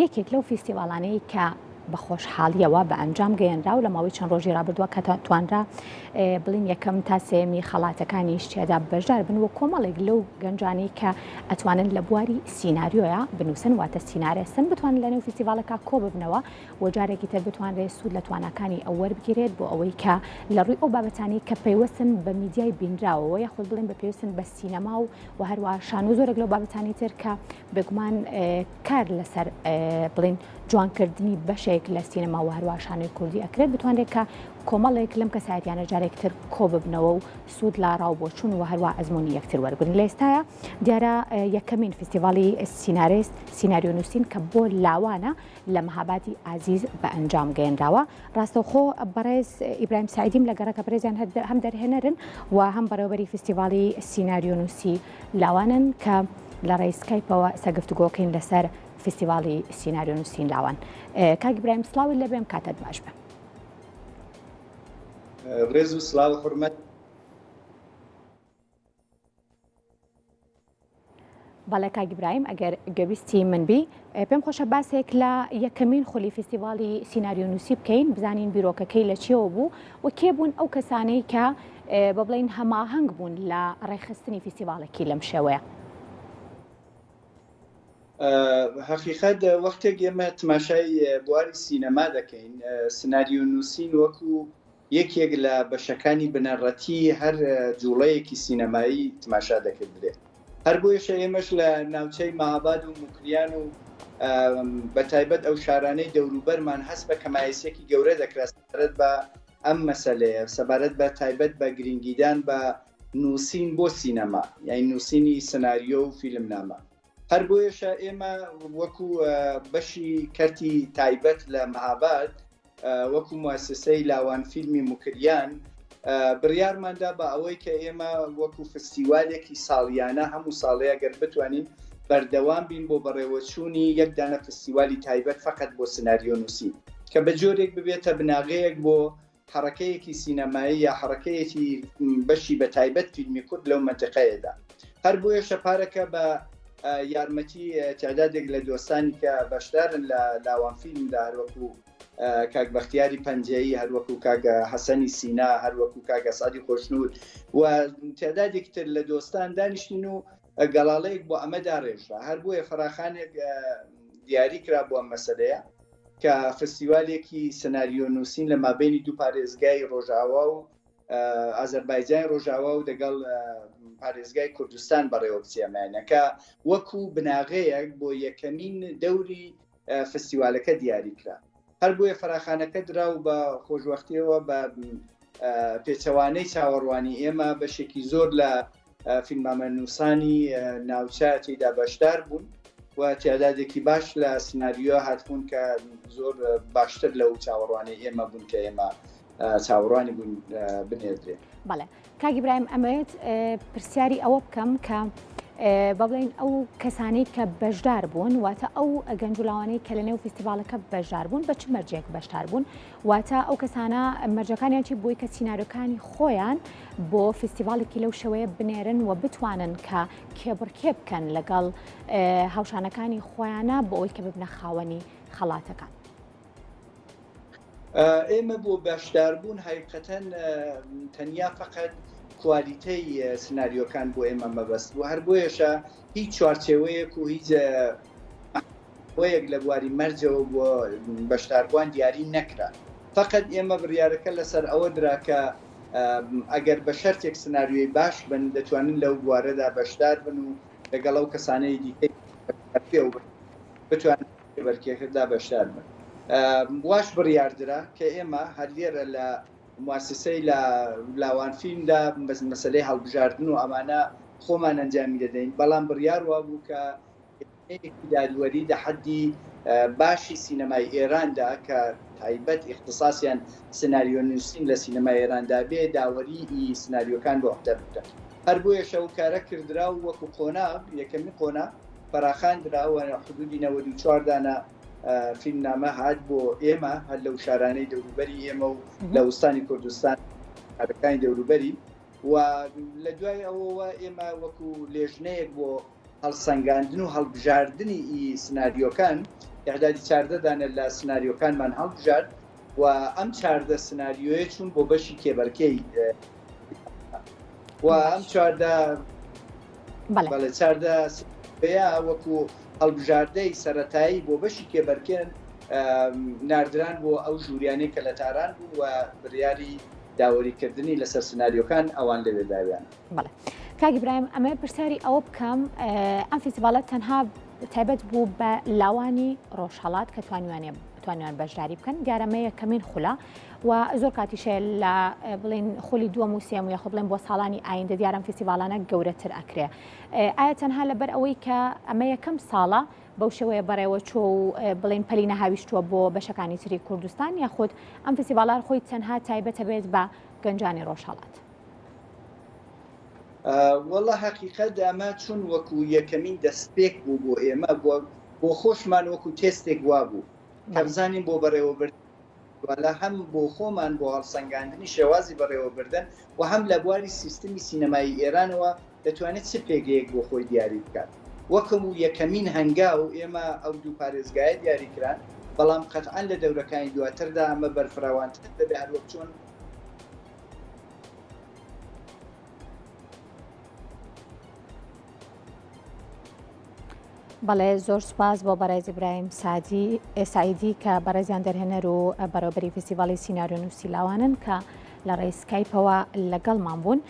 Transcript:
یەکێک لەو فیستیڤاڵانەی کە بە خۆشحاڵیەوە بە ئەنجام گەیەنرا و لە ماوەی چەند ڕۆژی ڕابردووە کە توانرا بڵین یەکەم تا سێمی خەڵاتەکانیش تیادا بەشدار بن و کۆمەڵێک لەو گەنجانەی کە ئەتوانن لە بواری سیناریۆیا بنووسن واتە سینارێستن بتوانن لە نێو فیستیڤاڵەکە کۆ ببنەوە و جارێکی تر بتوانرێت سوود لە تواناکانی ئەو وەربگیرێت بۆ ئەوەی کە لە ڕووی ئەو بابەتانەی کە پەیوەستن بە میدیای بینراوەوە یاخود بڵێن بە پێویستن بە سینەما و و هەروە شانۆ زۆرێک لەو بابەتانی تر کە بێگومان کار لەسەر بڵین جوانکردنی بەشێک لە سینەما و هەروە شانۆی کوردی ئەکرێت بتوانرێت کە کۆمەڵێک لەم کەسایەتیانە جارێک تر کۆ ببنەوە و سوود لە ڕاو بۆچوون و هەروە ئەزمموی یەکتر وەرگن لە ئێستاە دیارە یەکەمین فیستیڤاڵی سینارێست سیناریۆ نووسین کە بۆ لاوانە لە مەهابادی ئازیز بە ئەنجام گەیەنراوە. ڕاستەوخۆ بەڕێز ئیبراهیم سەعیدیم لە گەڕەکە بەڕێزیان هەم دەرهێنەرن و هەم بەڕێوەبەری فیستیڤاڵی سیناریۆنووسی لاوانن کە لە ڕێی سکایپەوە ئێستا گفتوگۆکەین لەسەر فیستیڤاڵی سیناریۆنووسین لاوان. کاک ئیبراهیم سڵاوت لێ بێم کاتت باش بێ. ڕێز و سڵاو و حورمەت. بەڵێ کاک ئیبراهیم ئەگەر گوێبیستی من بی پێم خۆشە باسێک لە یەکەمین خولی فیستیڤاڵی سیناریۆنووسی بکەین بزانین بیرۆکەکەی لە چیەوە بوو و کێ بوون ئەو کەسانەی کە بە بڵین هەماهەنگ بوون لە ڕێکخستنی فیستیڤاڵێکی لەم شێوەیە. هەقیقەت وەختێک ئێمە تماشای بواری سینەما دەکەین سناریۆ نووسین وەکو یەکێک لە بەشەکانی بنەڕەتی هەر جوڵەیەکی سینەمایی تماشا دەکردرێت. هەر بۆیەشە ئێمەش لە ناوچەی مەهاباد و موکریان و بە تایبەت ئەو شارانەی دەوروبەرمان هەست بە کەمایەسیەکی گەورە دەکرا سەبارەت بە ئەم مەسەلەیە، سەبارەت بە تایبەت بە گرینگیدان بە نووسین بۆ سینەما، یانی نووسینی سناریۆ و فیلمنامە. هەر بۆیەشە ئێمە وەکو بەشی کەرتی تایبەت لە مەهاباد وەکو موسسەی لاوان فیلمی موکریان بڕیارماندا بە ئەوەی کە ئێمە وەکو فستیوالێکی ساڵیانە هەموو ساڵەیە گەر بتوانین بەردەوام بین بۆ بەڕێوەچوونی یەک دانە فستیوالی تایبەت فقط بۆ سناریۆ نووسین کە بە جۆرێک ببێتە بناغەیەک بۆ حەڕەکەیەکی سینەمایی یا حەڕەکەیەکی بەشی بە تایبەت فیلمی کورد لەو مەنتیقەیەدا. هەر بۆیەشە پارەکە بە یارمەتی تعدادێک لە دۆستانی کە بەشدارن لە لاوان فیلمدا هەروەکو کاک بەختیاری پەنجەیی هەروەکو کاک حەسەنی سینا هەروەکو کاک ئەسعەدی خۆشنوود و تعدادێک تر لە دۆستان دانیشتین و گەڵاڵەیەک بۆ ئەمە داڕێژرا هەر بۆیە فەراخانێک دیاری کرا بۆ ئەم مەسەلەیە کە فستیوالێکی سناریۆ نووسین لە مابینی دوو پارێزگای ڕۆژاوا و ئازەربایجانی ڕۆژاوا و دەگەڵ پارێزگای کوردستان بەڕێوە بچێمانەکە وەکو بناغەیەک بۆ یەکەمین دەوری فستیوالەکە دیاری کرا. هەر بۆیە فەراخانەکە درا و بە خۆشوەختیەوە بە پێچەوانەی چاوەڕوانی ئێمە بەشێکی زۆر لە فیلمنامەنووسانی ناوچە تێیدا بەشدار بوون و تعدادێکی باش لە سناریۆ هاتبوون کە زۆر باشتر لەو چاوەڕوانی ئێمە بوون کە ئێمە چاوەڕوانی بوون بنێردرێت. بەڵێ کاک ئیبراهیم ئەمەوێت پرسیاری ئەوە بکەم کە با بڵێین ئەو کەسانەی کە بەشدار بوون واتە ئەو گەنج و لاوانەی کە لە نێو فیستیڤاڵەکە بەشدار بوون بە چ مەرجێک بەشدار بوون واتە ئەو کەسانە مەرجەکانیان چی بووی کە سیناریۆکانی خۆیان بۆ فیستیڤاڵێکی لەو شێوەیە بنێرن و بتوانن کە کێبڕکێ بکەن لەگەڵ هاوشانەکانی خۆیانە بۆ ئەوەی کە ببنە خاوەنی خەڵاتەکان. ئێمە بۆ بەشداربوون هەقیقەتەن تەنیا فقط کوالیتەی سناریۆکان بۆ ئێمە مەبەست بوو هەر بۆیەشە هیچ چوارچێوەیەک و هیچ وەیەک لە بواری مەرجەوە بۆ بەشداربووان دیاری نەکرا فقط ئێمە بڕیارەکە لەسەر ئەوە درا کە ئەگەر بە شەرتێک سناریۆی باش بن دەتوانن لەو بوارەدا بەشدار بن و لەگەڵ ئەو کەسانەی دیکەی بتوانن کێبەرکێکەدا بەشدار بن. واش بڕیاردرا کە ئێمە هەر لێرە لە موسسەی لە لاوان فیلمدا مەسەلەی هەڵبژاردن و ئەمانە خۆمان ئەنجامی دەدەین، بەڵام بڕیار وابوو کە لیژنەیەکی دادوەری دە حەدی باشی سینەمای ئێراندا کە تایبەت ئیختساسیان سناریۆ نووسین لە سینەمای ئێراندا بێ، داوەریی سناریۆکان بۆ عەهدە بکەن. هەر بۆیەشە ئەو کارە کردرا و وەکوو قۆناغ، یەکەمین قۆناغ، فەراخان درا و حدودی 94 دانە فیلمنامە هات بۆ ئێمە هەر لەو شارانەی دەوروبەری ئێمە و لە ئوستانی کوردستان شارەکانی دەوروبەری و لە دوای ئەوەوە ئێمە وەکو لێژنەیەک بۆ هەڵسەنگاندن و هەڵبژاردنی ئی سناریۆکان. ئیعدادی 14 دانە لە سناریۆکانمان هەڵبژارد و ئەم 14 سناریۆیە چوون بۆ بەشی کێبەرکێی و ئەم 14 بەڵێ 14 سناریۆیە وەکو هەڵبژاردەی سەرەتایی بۆ بەشی کێبەرکێن ناردران بۆ ئەو ژووریانەی کە لە تاران بوون و بڕیاری داوەریکردنی لەسەر سناریۆکان ئەوان لەوێ داویان. بەڵێ کاک ئیبراهیم ئەمەوێ پرسیاری ئەوە بکەم ئەم فیستیڤاڵە تەنها تایبەت بوو بە لاوانی ڕۆژهەڵات کە توانیوانێ توانیان بەشداری بکەن دیارەمە یەکەمین خولە و زۆر کاتیشە لە بڵین خولی دووەم و سێم و یاخود بڵێن بۆ ساڵانی ئایندە دیارم فیستیڤاڵانە گەورەتر ئەکرێ ئایا تەنها لەبەر ئەوەی کە ئەمە یەکەم ساڵە بەو شێوەیە بەڕێوە چۆ و بڵێن پەلی نەهاویشتووە بۆ بەشەکانی تری کوردستان یاخود ئەم فیستیڤاڵار خۆی تەنها تایبەتە بێت بە گەنجانی ڕۆژهەڵات؟ وەڵا هەقیقەت ئەمە چون وەکو یەکەمین دەستپێک بوو بۆ ئێمە بۆ خۆشمان وەکو تێستێک وابوو کە بزانین بۆ بەڕێوەبردن وەلا هەم بۆ خۆمان بۆ هەڵسەنگاندنی شێوازی بەڕێوەبردن و هەم لە بواری سیستمی سینەمایی ئێرانەوە دەتوانێت چ پێگەیەک بۆ خۆی دیاری بکات. وەکو یەکەمین هەنگاو ئێمە ئەو دوو پارێزگایە دیاری کران، بەڵام قەتعەن لە دەورەکانی دواتردا ئەمە بەرفراوانتر دەبێت هەروەک چۆن بەڵێ زۆر سوپاس بۆ بەڕێز ئیبراهیم سادی سعیدی کە بەڕێزیان دەرهێنەر و بەڕێوبەری فیستیڤاڵی سیناریۆنووسی لاوانن کە لە ڕێی سکایپەوە لەگەڵمان بوون.